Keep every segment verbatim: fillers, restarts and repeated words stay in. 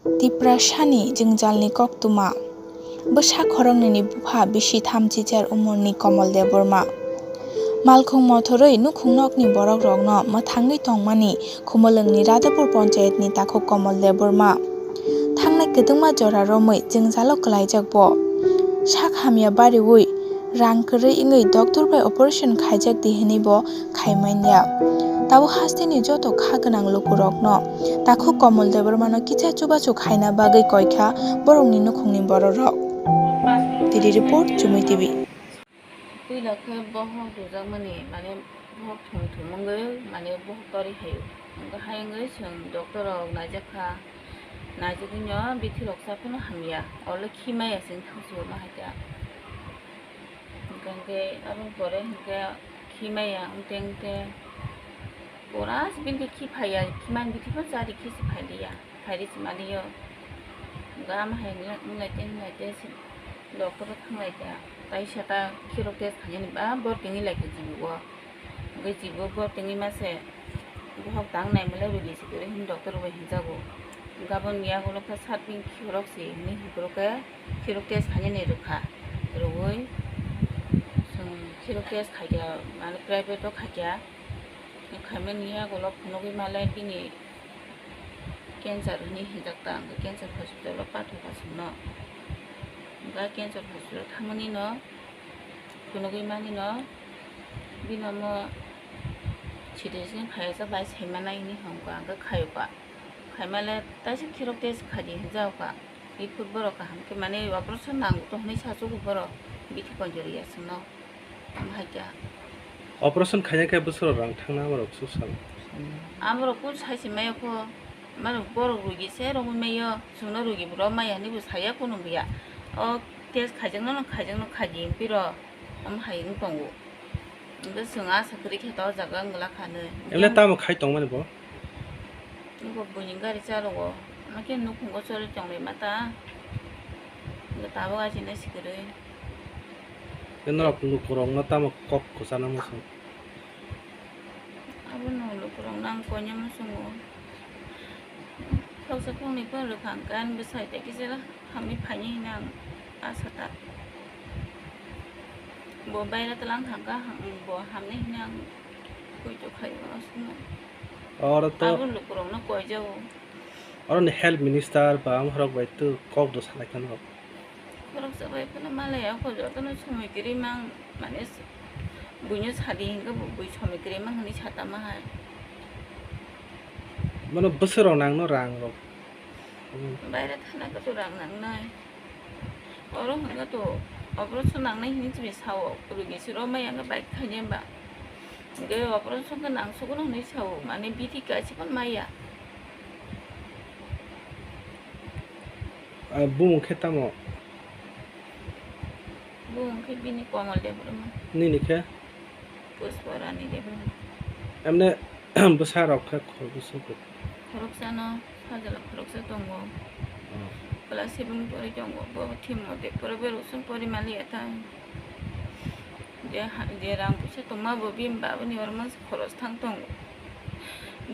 Tiprasani jwngjalni koktwma. Bwsa khoroknwini bupha bisi thamchichar umorni Komol Debbarma. Malkhung mothorwi nukhung nokni borokrokno mwthangwi tongmani Khumulwngni Radhapur Ponchayatni takhuk Komol Debbarma. Thangnai kwdwngma jora romwi jwngjalo kwlaijak bo. Sak hamya bariwi rang kwrwi wngwi doctor bai operation khaijak di hwnwi bo khai manya. Tabuk hasteni joto kha gwnang lukurokno takhuk Komol Debbarmano kisa chubachu khaina bagwi koikha borokni nukhungni bororok. T D report, Chumui T V. Puila khe bohok rujakmani, mane bohok thum thum wngwi, mane bohok torwi haio. Wngkha hai wngwi chwng doctor rok naijak kha, naijagwino bithi rok cha phano hamya, olo khi maya chwng thangsugo ma hai khe. Hwnkhe aboni pore hwnkhe khi maya wngte wngte pura bini khi phaiya, khi mani bithi phano chari khi se phailiya, phairi se maliyo. Hwnkhe ama hai wnglaite wnglaite se doctor o thanglai kha, taisa ta khirok test khainani ba bor tengwi lai kha jibo o. Hwnkhe jibo bor tengwi ma se bohok tang nai male rwdi se kwrwi hwnwi doctor bai hwnjago. Hwnkhe aboni yagulo khe sat bini khirok se hwnwi hwnkhorok khe khirok test khainani rwkha, rwui chwng khirok test khaikha, mane private o khaikha, khaimani yagulo phunugwi male bini cancer hwnwi hinjak ta, hwnkhe cancer hospital o pathokha chwngno. Hwnkhe cancer hospital thangmani no phunugwi mani no bini omo C T scan khaijak bai saimanai hwnwi hwnka, hwnkhe khayokha. Khaimale taisa khirok test khaidi hwnjaokha. Iphuru borok kaham khe mane operation nango to hwnwi sachugo borok bithi konjori ya chwngno. Tamo hai khe. Operation khaina khe bwswk rang thangna amorok swk sal. Amorok kun sai se mayo kho. Mano borok rugi se romwi mayo. Chwngno rugi bwrok maya hwnwi bo saya kunu buya. O test khaijakno no khaijakno khaidi piro. Omo hai wng tongo. Hwnkhe chwng asa kwrwi khe to o jaga wng glak kha nwi. Emle tamo khai tongmani bo? Nokbo buini gari chalogo. Omo khe nukhungo choli tonglaima ta. Hwnkhe tabuk achina sikwrwi. Khe norok lukurokno tamo kok kwchana muchung? Abono lukurokno ang koina muchungo. Khoroksa khoroknwi phano rwkha hwnkhe ani bwsai tei kisa hamwi phainai hwnwi ang asa ta. Bo baira twlang thangkha, ham-, bo hamnai hwnwi ang poito khaio aswkno. Oro to abo lukurokno koijago. Oroni health minister ba amorok bai to kok do salai kha norok. Khoroksa bai phano malaya kho, jotono somoi kwrwi mang, mane s-, buino sadi hwnkhe bo bui somoi kwrwi mang hwnwi satama hai. Mano bwswk rok nangno rang rok. Baira thana khe to rang nangnai. Oro hwnkhe to operation nangnai hwnwi chini sao, rugi se romai ang bike khainai ba. Hwnkhe operation khe nangsugo hwnwi sao, mane bithi kaisa phano maya. Ah, bumung khe tamo? Bumung khe bini Komol Debbarma. Nini khe? Pushpa Rani Debbarma. Emne bwsa rok khe khoroksa khe? Khoroksano sajla khoroksa tongo. Oh. Class seven pori tongo. Bo thim mote pore bo rosong pori mali eta. Je ha-, je rang puisa tongma bo bini babani oro mansa khoros thang tongo.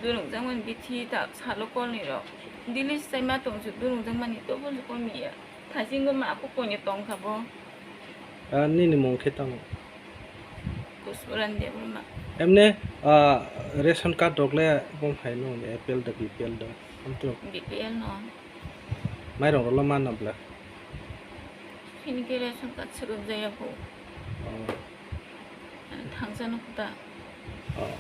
Durung jakmani bithi ta salo kolni rok. Daily se chaima tongsu durung jakmani toboni komiya. Thaisingo ma kok koinwi tongkha bo. Ah, nini mung khe tamo? Pushpa Rani Debbarma. Emne, ah, ration card rok le bong hai no, A P L da, B P L da? Amtwrwng. B P L no. Mairong rok lo manna bla? Hini khe ration card swrwk jaya bo. Oh. Thangsa no kota. Oh.